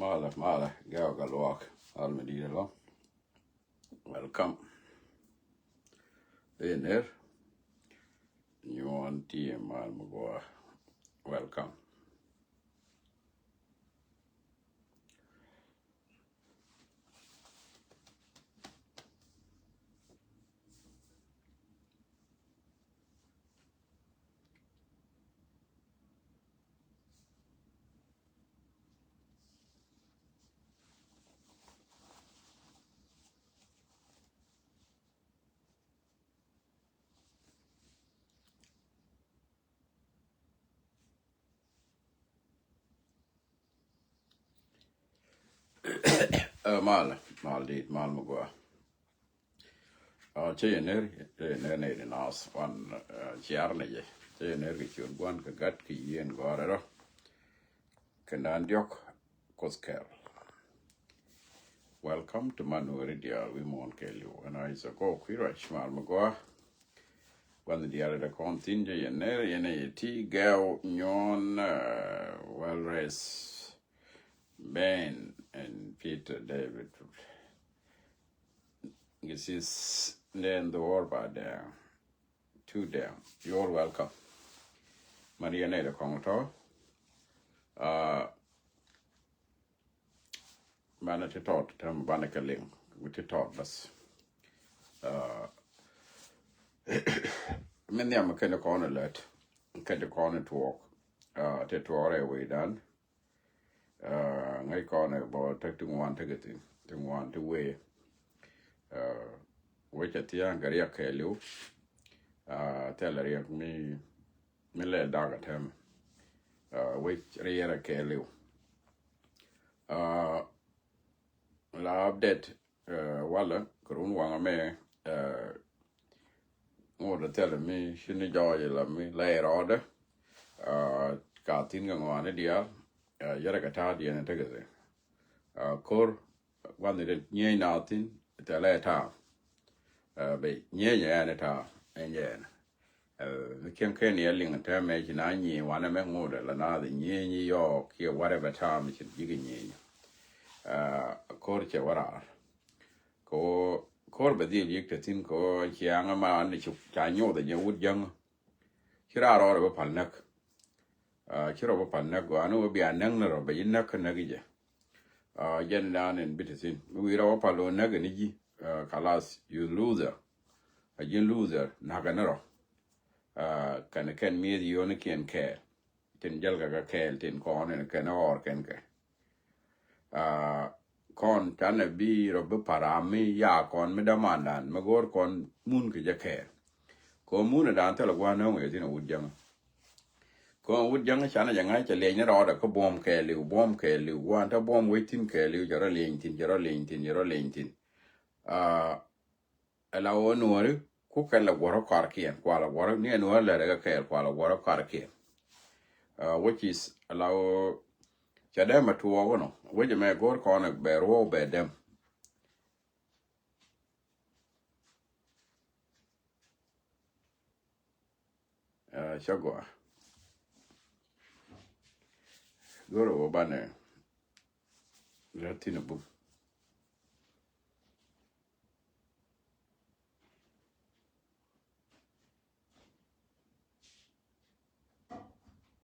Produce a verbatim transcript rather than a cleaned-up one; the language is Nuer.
Malɛ, malɛ, gɛwä kɛ luaak. Al mi di̱i̱t ɛlɔ̱ŋ. Welcome. Dee ner. Nyuɔn ti mal mi gua. Welcome. Ɛ, mal, mal di̱i̱t, mal mi gua. Ɛ, cä yɛ ner, cä yɛ ner ni di nas wan, ɛ, ciar ni jɛ. Cä yɛ ner kɛ ciöt guan kɛ gat kɛ yien gɔrɛ rɔ. Kɛ dan diɔk Kuoth kɛl. Welcome to Manuel Radio, wi̱i̱ muɔ̱ɔ̱n kɛɛliw. Ɛn a is a kɔ kui̱ ruac mal mi gua. Gua̱n diaal ɛ kɔn thi̱n jɛ yɛn ner yɛn ɛ ti gɛw nyuɔn, uh, well rest. Ben and Peter David. This is then the war by there. Two there. You're welcome. Maria ner ɛ kɔn tɔ. Uh, Banɛ ti tɔt tɛm banɛ kɛ liŋ wi̱ ti tɔt bas. Min nhiam kɛn kɔn lät kɛn kɔn tuɔɔk. Ti tuɔɔk rɛ wecdan. Ŋäc kɔn bɔ tek ti ŋuan tekɛ thin ti ŋuan ti wee. Wec a thia̱a̱ŋ kɛ riɛk kɛɛliw. Thilɛ riɛk mi mi lɛ dak a tɛm. Wec riɛk kɛɛliw. La update walɛ kɛ run waŋ mɛ. Ŋot a thilɛ mi ci ni jɔɔc la mi la irɔɔdɛ. Ka thin kɛ ŋɔaani diaal. Yɛrɛ kɛ ta̱a̱ diɛn tekɛ thin. Kor gua̱n ni dee nyieny na thin thilɛ ta̱a̱. Bɛ nyieny ɛn ta̱a̱ ɛn jɛ ɛn. Mi kiɛn kɛn yɛ liŋ tɛmɛ ci na nyi wanɛ mɛ ŋut la na dhi nyi nyi yɔɔk kiɛ whatever time ci jik nyi. Kor cɛ wä raar ko kor bɛ dhil yik te thin ko ciaŋ ma an ci ca nyoth jɛ wut jäŋ. Ci raar rɔɔdɛ bä pal näk. Ci rɔ bä pal näk gɔaa ni wä bia näk ni rɔ bɛ yi näk kä näk jɛ. Jɛn dan in bi te thin mi wi̱i̱ rɔ wä pal wä näk ni ji̱. Kalas you loser. A ji̱n loser näk ni rɔ. Kɛn kɛn mi̱eth yoni kiɛn kɛɛl tin jäl kɛ kɛ kɛɛl tin kɔn in kɛn ɔɔr kɛn kɛ. Kɔn canɛ bi rɔ bi param mi ya kɔn mi dämandan mi go̱o̱r kɔn mun kɛ jɛ kɛɛl. Kɔn mun dan thilɛ gua̱n nöŋ yɛ thin a wut jäŋä. Kɔn wut jäŋä canɛ jɛ ŋa̱c cɛ liɛny ni rɔɔdɛ kä buɔ̱m kɛɛliw buɔ̱m kɛɛliw gua̱n te buɔ̱m wec thin kɛɛliw cɛ rɔ liɛny thin cɛ rɔ liɛny thin cɛ rɔ liɛny thin. Ɛ la ɣöö nuɔ̱ɔ̱ri ku kɛn lɛ guɔ̱rä kɔarkiɛn kua lɛ guɔ̱rä ni ɛ nuɔ̱ɔ̱ri lɛ rɛ kɛ kɛɛl kua lɛ guɔ̱rä kɔarkiɛn. Which is ɛ la ɣöö cɛ dee mɛ tuɔɔk nɔ wec ɛmɛ go̱o̱r kɔn ɛ bɛ ruɔ̱w bɛ dɛm. Cä gɔaa go̱o̱r ɛ wä banɛ. Rɛ thin a buk